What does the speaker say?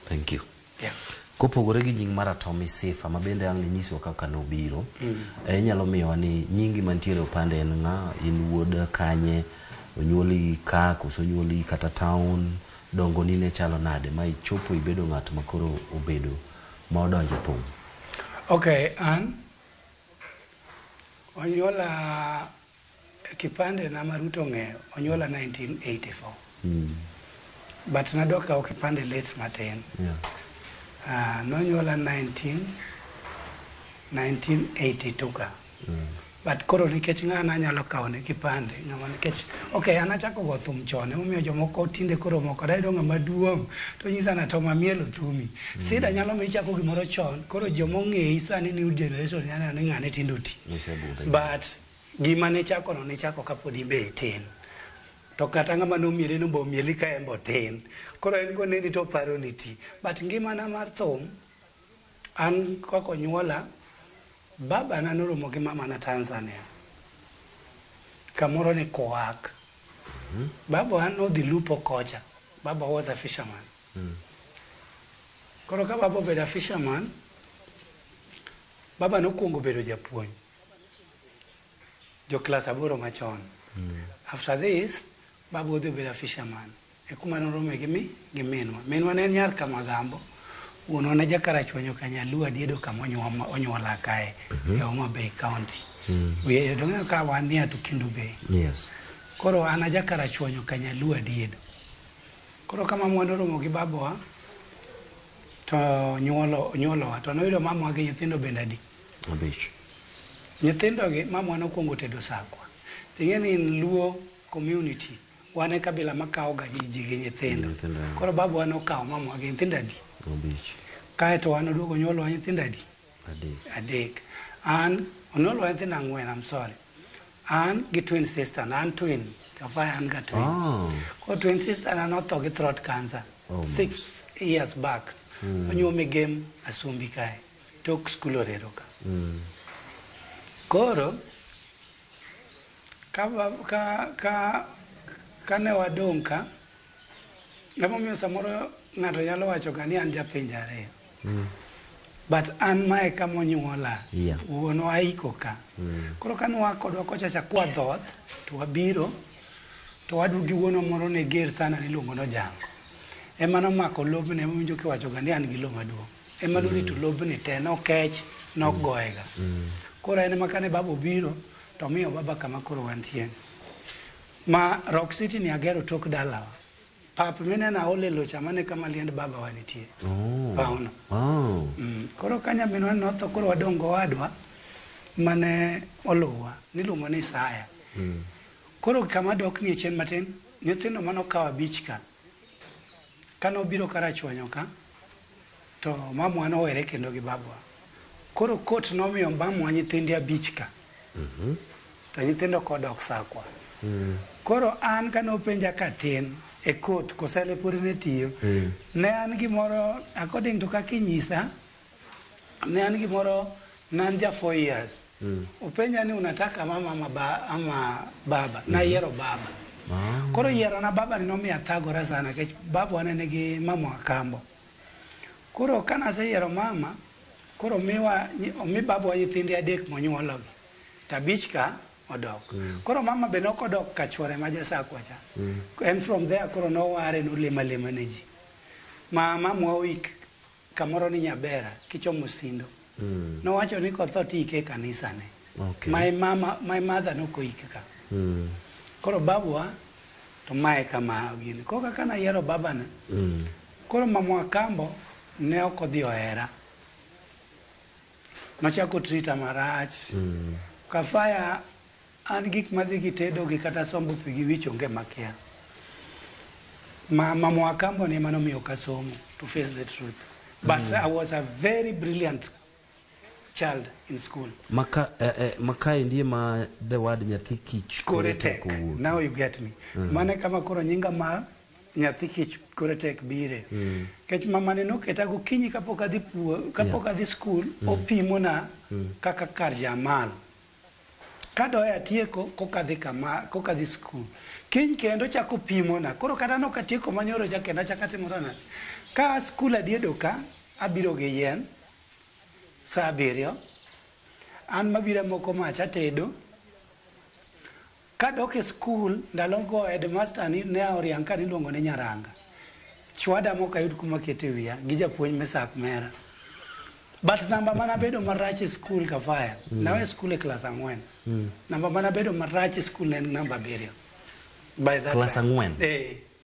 Thank you. Yeah. Kopogore gi nying mar Atomy Sifa ma bende ang' inyiswa kaka nobiro, inyalo miyowa ni nyingi mantiere e opande en ng'a, in wuod kanye, onyuoli ka koso onyuoli kata town, dongoni ne chalo nade ma ichopo ibedo ng'at ma koro obedo ma odonjo e thum? Okay, an onyuola kipande na ma Ruto ong'eyo, onyuola 1984. But nadok kawo kipande late matin. Nonyuola 1982 ka. But koro nikech ng'ana nyalo kawo ne kipande, ng'ama nikech okay, an achako go thum chon, emomiyo jomoko tinde koro moko dayudo ng'ama duong' to nyisa na to mamielo thumi. Sida nyalo miyo ichako gimoro chon, koro joma ong'eyi sani new generation nyalo neno ni ng'ane tinde oti. Nosebudho. But gima nichako no nichako kapod ibe itin. To kata ng'ama nomieli no be omieli ka en be otin. Koro en koneni to oparo ni ti. But ngimana mar thum, an kaka onyuola, baba na noromo gi mama na Tanzania. Kamoro ni Koak. Baba nodhi lupo kocha. Baba was a fisherman. Koro ka baba obedo a fisherman, baba nokwongo bedo japuonj. Jo klas 8 machon. After this, baba odhi obedo a fisherman. E kuma norome gi mi gi minwa. Minwa ne en nyar Kamagambo. Wuonwa ne jakarachuonyo Kanyaluo Adiedo kama onyuola kae e Homa Bay County. Wiye dong'eyo ka wan near to Kendu Bay. Koro an a jakarachuonyo Kanyaluo Adiedo. Koro ka mamwa noromo gi babawa to nyuolowa to noyudo mamwa gi nyithindo bende adi? 5. Nyithindo gi mamwa nokwongo tedo sakwa. Ting'e ni in Luo community wan e kabila makawo ga ji gi nyithindo. Nyithindo, yeah. Koro babawa nokawo mamwa gi nyithindo adi? 5. Kaeto wan oduogo onyuolowa nyithindo adi? 3. 3. An onyuolowa nyithindo 4, I'm sorry. An gi twin sister na, an twin. Kafaya an ga twin. Koro twin sister na notho gi throat cancer 6 years back. Onyuome Gem Asumbi kae. Tok skul orero ka. Koro ka ne wadong' ka, emomiyo samoro ng'ato nyalo wacho ga ni an japinje 2. But an mae kama onyuola. Wuonwa aiko ka. Koro ka nwa kodwa kocha cha kwa dhoth, to wabiro, to wadu gi wuonwa moro ne ger sana niluongo ni Ojango. Ema nomako lobne, emowinjo kiwacho ga ni an gi lo maduong'. Ema norito lobni te, nokech, nokgoyega. Koro en ema kane baba obiro, to omiyo baba kama koro wantie. Ma Rock City ni agero tok dalawa. Pap mineno aole locha mane kama liend baba wa nitie. Pawno. Koro ka nyaminwa notho koro wadong' gowadwa mane oluwa niluongo ni Isaya. Koro kama dok nie chien matin, nyithindo manokawo 5 ka. Kane obiro Karachuonyo ka, to mamwa nowere kendo gi babwa. Koro kot nomiyo mamwa nyithinde 5 ka. To nyithindo kodok sakwa. Koro an kane openja katin e kot kosele pod ne tiyo. Ne an gimoro according to kaka inyisa, ne an gimoro ne an ja 4 years. Openja ni unataka mama ama baba. Nayiero baba. Koro yiero na baba ni nomiyo athagora sana nikech babwa ne nigi mama Akambo. Koro kane aseyiero mama, koro omi babwa nyithinde 3 monyuologi. To 5 ka odok. Koro mama be nok odok ka chuore ma jasakwa cha. En from there koro noware nolemo alema ne ji. Ma mamwa oik kamoro ni Nyabera kichomo Sindo. Nowacho ni kotho to ike e kanisa ne. My mama, my mother nokoik ka. Koro babwa to mae kama gini. Koro kaka nayiero babana, koro mamwa Akambo ne ok odhi ohera. Nochako treata marach. Kafaya an gik madhi gi tedo gi kata sombo pi gi wich onge makia. Ma mamwa Akambo ne ema nomiyo ok asomo, to face the truth. But I was a very brilliant child in school. Maka endi ema the word nyathi kich kore tek. Owuok. Now you get me. Mane kama koro nyinga mar nyathi kich kore tek bire. Kech mama ne noketa gokinyi kapok adhi puo, kapok adhi school, opimona kaka kar jamal. Kadoya atieko koka dhi kama, koka dhi school. Kiny kendo chako pimona. Koro kata nok atieko manyoro cha kendo achako atimo nade. Ka skul adiedo ka, abiro gi yien saa 7. An mabiro moko mach atedo. Kadok e skul, ndalogo headmaster ni ne oriang ka niluongo ni Nyaranga. Chwada mok ayud kuma kete wiya gi japuonj Mesak Mera. But namba manabedo marach e skul Kafaya, nawe skul e klas 4. Namba manabedo marach e skul ne en namba 7. By that Klas time. 4? Eh.